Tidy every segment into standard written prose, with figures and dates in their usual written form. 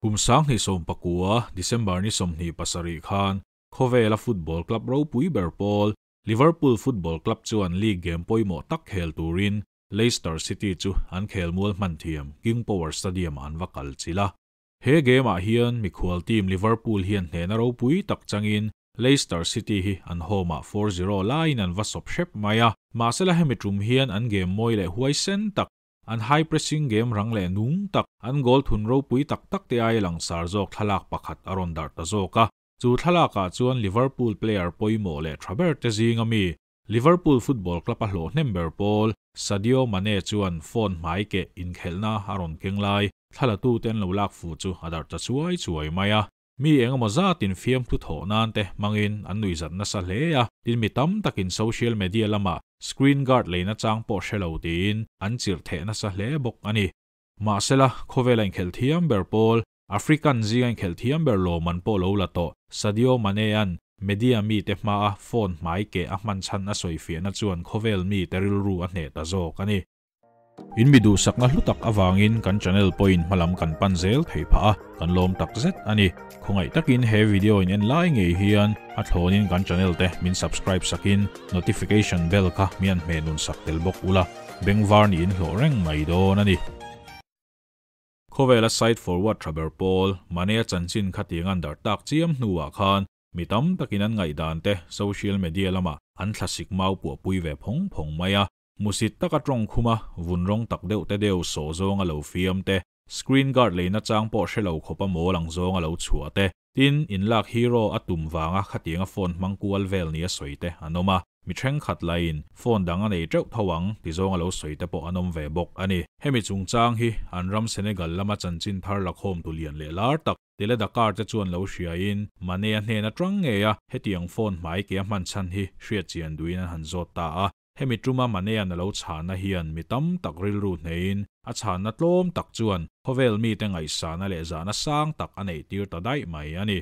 Kum 2019 December ni 27 khan khawvela football club ropui ber pawl Liverpool Football Club chuan league game pawimawh tak khel turin Leicester City chu an khelmual hman thiam King Power Stadium an va kal chila. He game ah hian mikhual team Liverpool hian hnehna ropui tak changin Leicester City hi an home ah 4-0 laiin an va sawp hrep mai a. Mahsela hemi tum hian an game mawi leh huaisen tak, an high pressing game rang leh nung tak, an goal thun ropui tak tak te ai langsar zawk thlalak pakhat a rawn darh ta zawk a. Chu thlalak ah chuan Liverpool player pawimawh leh tha ber te zing ami Liverpool Football Club a hlawh hnem ber pawl Sadio Mane chuan phone hmai keh inkhelhna a rawn keng lai thlalatu te an lo lak fuh chu a darh ta chuai chuai mai a. Mi engemaw zatin fiamthu thawh nan te hmangin an nuihzat nasa hle a, tin mi tam takin social media lamah screen guard leina chang pawh hre lo tiin an chirh theh nasa hle bawk a ni. Mahsela, khawvela inkhelh thiam ber pawl, African zinga inkhelh thiam ber lawmman pawh lo la tawh Sadio Mane-a'n media mite hmaa phone hmai keh a hman chhan a sawifiahna chuan khawvel mite rilru a hneh ta zawk a ni. In mi duhsakna hlu tak avangin kan channel pawhin hmalam kan pan zel thei phah a, kan lawm tak zet a ni. Khawngaih takin he video in en lai ngei hian a thlawnin kan channel te min subscribe sakin notification bell kha mi an hmeh nun sak tel bawk ula, bengvar niin hlawh reng mai dawn a ni. Khawvela side forward tha ber pawl Mane-a chanchin kha tiang an darh tak chiam hnuah khan mi tam takin an ngaihdan te social media lamah an thlasik mau puahpui ve phawng phawng mai a. Musit taka tawng khuma vun rawng tak deuh te deuh sawh zawng a lo fiam te, screen guard leina chang pawh hre lo khawpa mawl ang zawng a lo chhuah te, tin, inlak hero a tum vanga khatianga phone hmang kual vel nia sawi te an awm a, mi thenkhat lahin phone dang a nei teuh tho ang ti zawng a lo sawi te pawh an awm ve bawk a ni. Hemi chungchang hi an ram Senegal lama chanchin thar lakhawm tu lian leh lar tak Tele Dakar te chuan lo hriain Mane-a hnen atang ngei a hetiang phone hmai ke a hman chhan hi hriatchian duhin an han zawt ta a. Hemi tuma Mane-a'n a lo chhahna hian mi tam tak rilru hneiin a chhanna tlawm tak chuan khawvel mite ngaihsahna leh zahna sang tak a neih tir ta daih mai a ni.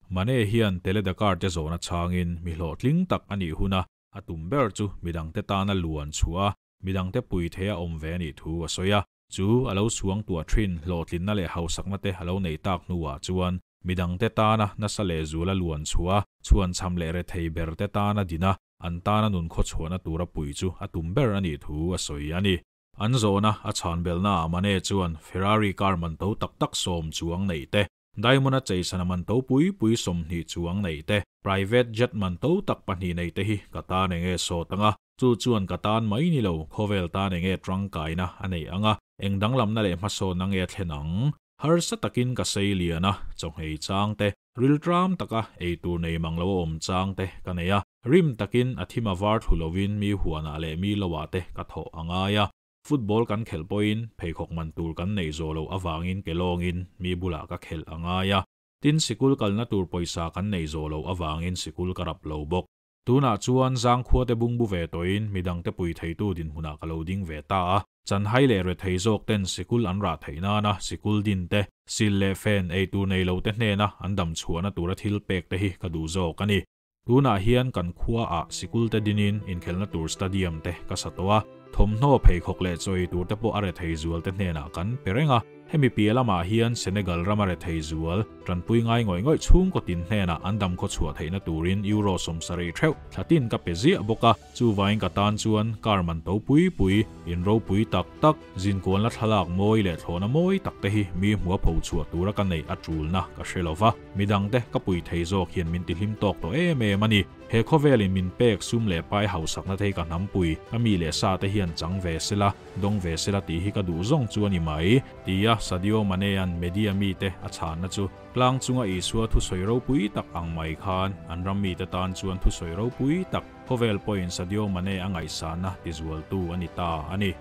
Mane hian Tele Dakar te zawhna chhangin mi hlawhtling tak a nih huna a tum ber chu midangte tana luan chhuah a, midangte pui theia awm ve a nih thu a sawi a. Chu a lo suang tuah thin hlawhtlinna leh hausakna te a lo neih tak hnuah chuan midangte tana nasa leh zula luan chhuah a, chhuanchham leh rethei ber te tana din a, an tana nun khawchhuahna tura pui chu a tum ber a nih thu a sawi a ni. An zawhna a chhan belnaah Mane chuan Ferrari car man to tak tak 10 chuang neih te, Diamond-a cheisana man to pui pui 20 chuang neih te, private jet man to tak pahnih nei te hi ka tan enge sawt anga, chu chuan ka tan mai ni lo khawvel tan enge tangkaina a nei anga, eng danglamna leh hmasawnna nge a thlen ang? Harsa takin ka sei lian a, chawhmei chang te, ril tram taka ei tur nei mang lo a awm chang te ka nei a, rim takin a thim a var thlu lovin mi huanah leh mi loah te ka thawh a ngai a. Football kan khelh pawhin pheikhawk man tur kan neih zawh loh avangin ke lawngin mi bulah ka khelh a ngai a. Tin, sikul kalna tur pawisa kan neih zawh loh avangin sikul ka rap lo bawk. Tunah chuan zangkhua te bungbu ve tawhin midangte pui theitu dinhmunah ka lo ding ve ta a. Chanhai leh rethei zawk ten sikul an rah theih nana sikul din te, sil leh fen ei tur nei lo te hnena an dam chhuahna tura thil pek te hi ka duh zawk a ni. Tunah hian kan khuaah sikul te dinin inkhelhna tur stadium te ka sa tawh a, thawmhnaw pheikhawk leh chawi tur te pawh a rethei zual te hnenah kan pe reng a. Hemi piah lamah hian Senegal rama rethei zual, tanpui ngai ngawih ngawih chhungkaw tin hnenah an dam khaw chhuah theihna turin euro 70 theuh thlatin ka pe ziah bawk a. Chuvain ka tan chuan car man to pui pui, in ropui tak tak, zinkualna thlalak mawi leh thlawhna mawi tak te hi mi hmua pho chhuah tura ka neih a tulna ka hre lova, midangte ka pui thei zawk hian min tihlim tawk tawh em em a ni. He khawvelin min pek sum leh pai hausakna te hi ka hnampui, ka mi leh sa te hian chang ve sela, dawng ve sela tih hi ka duh zawng chu a ni mai, tia Sadio Mane-a'n media mite a chhanna chu tlang chunga Isua thusawi ropui tak ang mai khan an ram mite tan chuan thusawi ropui tak khawvel pawhin Sadio Mane a ngaihsana tizualtu a ni ta a ni.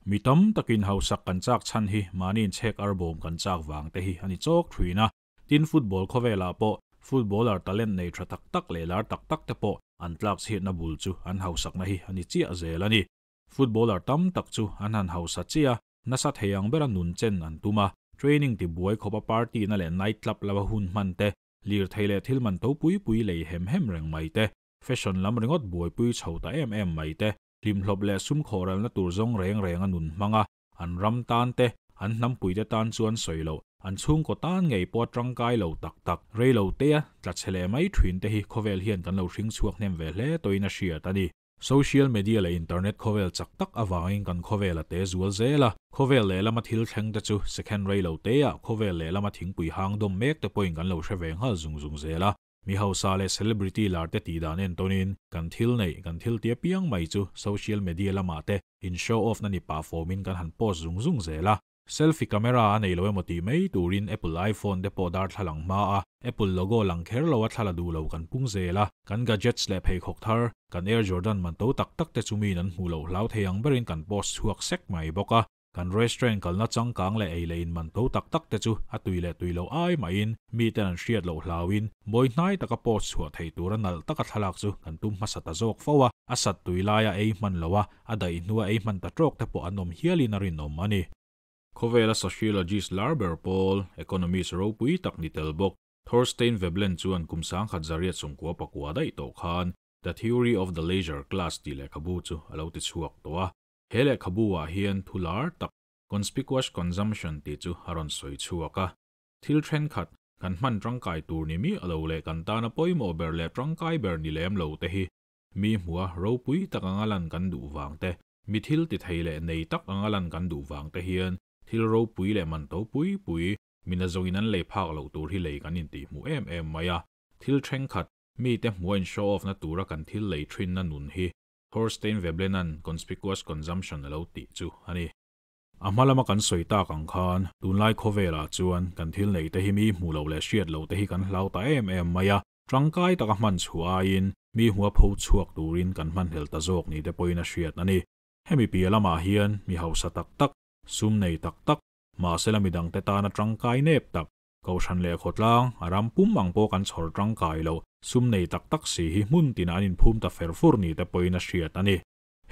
Mi tam takin hausak kan chak chhan hi mahni inchhek arbawm kan chak vang te hi a ni chawk thin a. Tin, football khawvelah pawh footballer talent nei tha tak tak leh lar tak tak te pawh an tlak chhiatna bul chu an hausakna hi a ni chiah zel a ni. Footballer tam tak chu an han hausa chiah a, nasa thei ang bera nun chen an tum a, training ti buai khawpa party na leh night club lama hun hman te, lir thei leh thil man to pui pui lei hem hem reng mai te, fashion lam ringawt buaipui chho ta em em mai te, hlimhlawp leh sum khawhralna tur zawng reng reng a nun hmang a, an ram tan te, An hnampuite tan chuan sawi loh, an chhungkaw tan ngei pawh tangkai lo tak tak, rei lo tea tla chhe leh mai thin te hi khawvel hian kan lo hring chhuak hnem ve hle tawhin a hriat a ni. Social media leh internet khawvel chak tak avangin kan khawvel a te zual zel a, khawvel lehlama thil thleng te chu second rei lo tea khawvel lehlama thingpui hang dawm mek te pawhin kan lo hre ve nghal zung zung zel a. Mi hausa leh celebrity lar te tih dan entawnin kan thil neih, kan thil tia piang mai chu social media lamah te in show off na ni pah fawmin kan han post zung zung zel a. Selfie camera a nei lo emaw tih mai turin Apple iPhone te pawh darthlalang hma a, Apple logo lang kher lo a thla la duh lo kan pung zel a. Kan gadgets leh pheikhawk thar, kan Air Jordan man to tak tak te chu miin an hmuh loh hlau thei ang berin kan post chhuak sek mai bawk a. Kan restaurant kalna changkang leh ei leh in man to tak tak te chu a tui leh tui loh ai mahin miten an hriat loh hlauin mawi hnai taka post chhuah thei tura nalh taka thlalak chu kan tum hmasa ta zawk fo a, a sat tui laia ei hman lo a, a daih hnua ei hman ta tawk te pawh an awm hialin a rinawm a ni. Khawvela sociologist lar ber pawl, economist ropui tak ni tel bawk, Thorstein Veblen chuan kum 1969 daih tawh khan The Theory of the Leisure Class tih lehkhabu chu a lo ti chhuak tawh a. He lehkhabu ah hian thu lar tak conspicuous consumption tih chu a rawn sawi chhuak a. Thil thenkhat, kan hman tangkai tur ni mi alo leh kan tana pawimawh ber leh tangkai ber ni lem lo te hi mi hmua ropui tak anga lan kan duh wang te, mi thil ti thei leh nei tak anga lan kan duh wang te hian thil ropui leh man to pui pui mina zawngin an lei phak lo tur hi lei kan in tih hmu em em mai a. Thil thenkhat, mi te hmua in show off na tura kan thil lei thin na nun hi Thorstein Veblenan conspicuous consumption alo tih chu ani. A hmalama kan sawi tak ang khan tunlai khawvelah chuan kan thil nei te hi mi hmu lo leh hriat lo te hi kan hlau ta em em mai a, tangkai taka hman chu aiin mi hmua pho chhuak turin kan hman hel ta zawk ni te pawhin a hriat ani. Hemi pi lamah hian mi hausa tak tak, sum nei tak tak, mahsela midang te tana tangkai nep tak, kohhran leh khawtlang a ram pum ang pawh kan chhawr tangkai lo, sum nei tak tak si hi hmun tin an inphum ta fer fur ni te pawhin a hriat ani.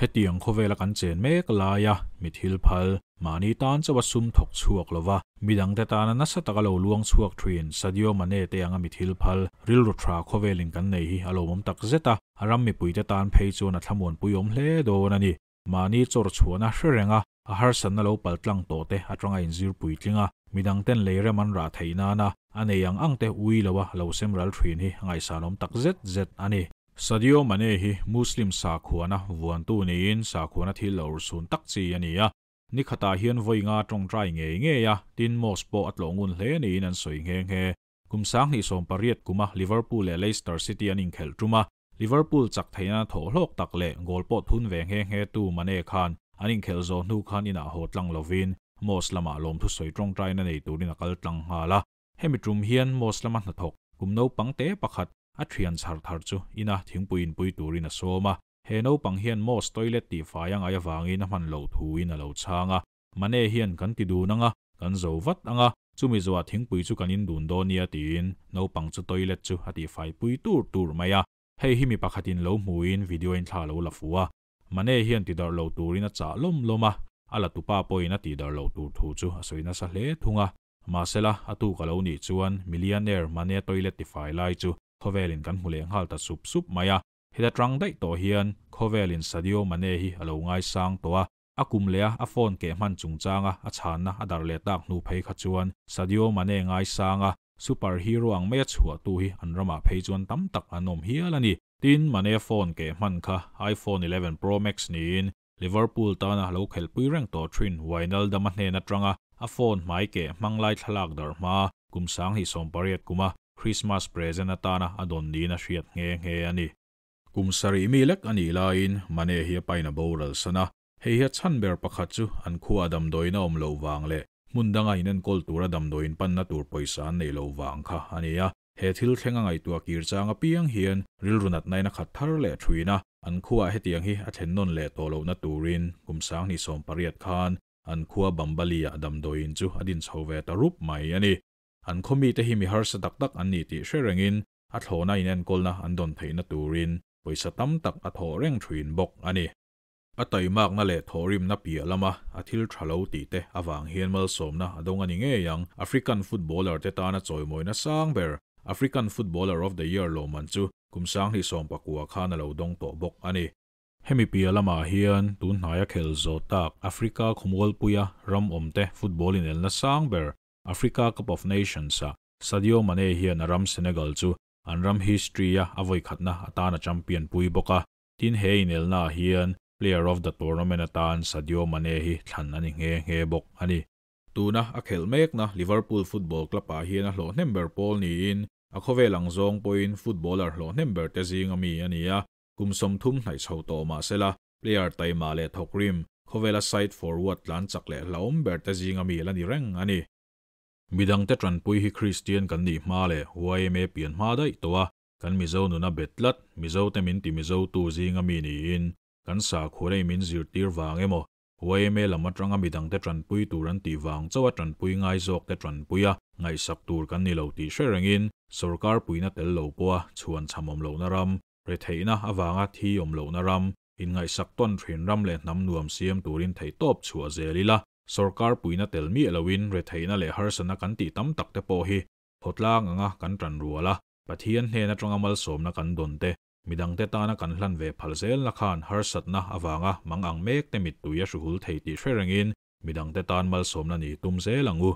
Hetiang khawvela kan chen mek laia mi thil phal, mahni tan chawa sum thawk chhuak lova, midang te tana nasa taka lo luang chhuak thin Sadio Mane te anga mi thil phal, rilru tha khawvelin kan nei hi a lo awm tak zet a, a ram mipui te tan phei chuan a thlamuan pui awm hle dawn ani. Mahni chawr chhuahna hre renga a harsan na lo pal tlang tawh te atanga inzir pui tlinga midang ten leirem an rah theih nana a nei ang ang te ui loa lo sem ral thin hi ngaihsan awm tak zet zet ani. Sadio Mane hi Muslim sakhuana vuantu niin sakhuana thil lo ursun tak chi ani a. Ni khata hian voi nga tawngtai ngei ngei a, tin mosque pawh a tlawh ngun hle niin an sawi nghe nghe. Kum 2018 kuma Liverpool leh Leicester City an inkhelh tuma Liverpool chak theihna thaw hlawk tak leh goal pawh thun ve nghe nghe tu Mane khan an inkhelh zawh hnu khan inah haw tlang lovin mosque lamah lawm thu sawi tawngtai na nei turin a kal tlang nghal a. Hemi tum hian mosque lama hnathawk kum naupang te pakhat a thian chhar thar chu ina thingpui in pui turin a sawm a. He naupang hian mosque toilet tih fai angai awangin a hman lo thuin a lo chhang a. Mane hian kan ti dun anga, kan zo vat anga, chumi zuah thingpui chu kan in dun dawn nia tiin naupang chu toilet chu a tih fai pui tur tur mai a. Hei hi mi pakhatin lo hmuin video in thla lo la fu a. Mane hian ti dar lo turin a chah lawm lawm a, a la tupa pawhin a ti dar lo tur thu chu a sawi nasa hle thung a. Mahsela a tu ka lo nih chuan millionaire Mane toilet ti fai lai chu khawvelin kan hmu leh nghal ta sup sup mai a. Heta tang daih tawh hian khawvelin Sadio Mane hi a lo ngai sang tawh a. A kum leh a phone ke hman chungchanga a chhanna a dar leh tak hnu phei kha chuan Sadio Mane ngai sang a, superhero ang mai a chhuah tu hi an ramah phei chuan tam tak an awm hial ani. Tin Mane phone ke hman kha iPhone 11 Pro Max niin Liverpool tana lo khelpui reng tawh thin Wijnaldum a hnen atanga a phone hmai ke hmanglai thlalak dar hma kum 2018 kuma Christmas present atana a dawn niin a hriat nghe nghe ani. Kum sarih mi lek ani laiin Mane hi a paina boral sana. Hei hi a chhan ber pakhat chu an khuaa damdawiin a awm lo wang leh hmun danga in enkawl tura damdawiin panna tur pawisa an nei lo wang kha ani a. He thil thleng a ngaihtuah kir chang apiang hian rilru natna in a khat thar leh thuin a, an khuaa hetiang hi a thlen nawn leh tawh lohna turin kum 2018 khan an khua Bambali ah damdawiin chu a din chho ve ta rup mai ani. An khaw mi te hi mi harsa tak tak an ni tih hre rengin a thlawhna in enkawlna an dawn theihna turin pawisa tam tak a thaw reng thuin bawk ani. A taimak na leh thawrim na piah lama a thil tha lo tih te awang hian malsawmna a dawng ani ngei ang. African footballer te tana chawimawina sang ber African Footballer of the Year lawman chu kum 2019 khan a lo dawng tawh bawk ani. Hemi piah lamah hian tun hnaia khel zawh tak Africa khawmualpuia ram awmte football inelna sang ber Africa Cup of Nations-ah Sadio Mane hian a ram Senegal chu an ram history-a a vawikhatna atana champion pui bawk a. Tin he inelnaah hian Player of the Tournament atan Sadio Mane hi thlan a ni nghe nghe bawk a ni. Tuna a khelh mekna Liverpool Football Club-ah hian a hlawh hnem ber pawl niin a khawvel ang zawng pawhin footballer hlawh hnem ber te zinga mi a ni a, kum 30 hnaih chho tawh mah sela player taima leh thawkrim khawvela side forward tlan chak leh hlauhawm ber te zinga mi la ni reng a ni. Midang te tanpui hi Kristian kan nih hma leh YMA pian hma daih tawh a, kan Mizo nuna bet tlat, Mizo te min ti Mizo tu zinga mi niin kan sakhua min zirtir vang emaw YMA lam atanga midang te tanpui tur an tih vang chawa tanpui ngai zawk te tanpuia ngaihsak tur kan ni lo tih hre rengin sarkar puina tel lo pawha chuan chamawm lo na ram retheihna awanga thi awm lo na ram in ngaihsak ton thin ram leh hnam nuam siam turin thei tawp chhuah zelila sarkar puina tel mi lowin retheihna leh harsana kan ti tam tak te pawh hi khawtlang anga kan tan ruala Pathian hnena tanga malsawmna kan don te midang te tana kan hlan ve phal zel na khan harsatna awanga mang ang mek te mit tuia hruhul thei tih hre rengin midang te tan malsawmna ni tum zel angu.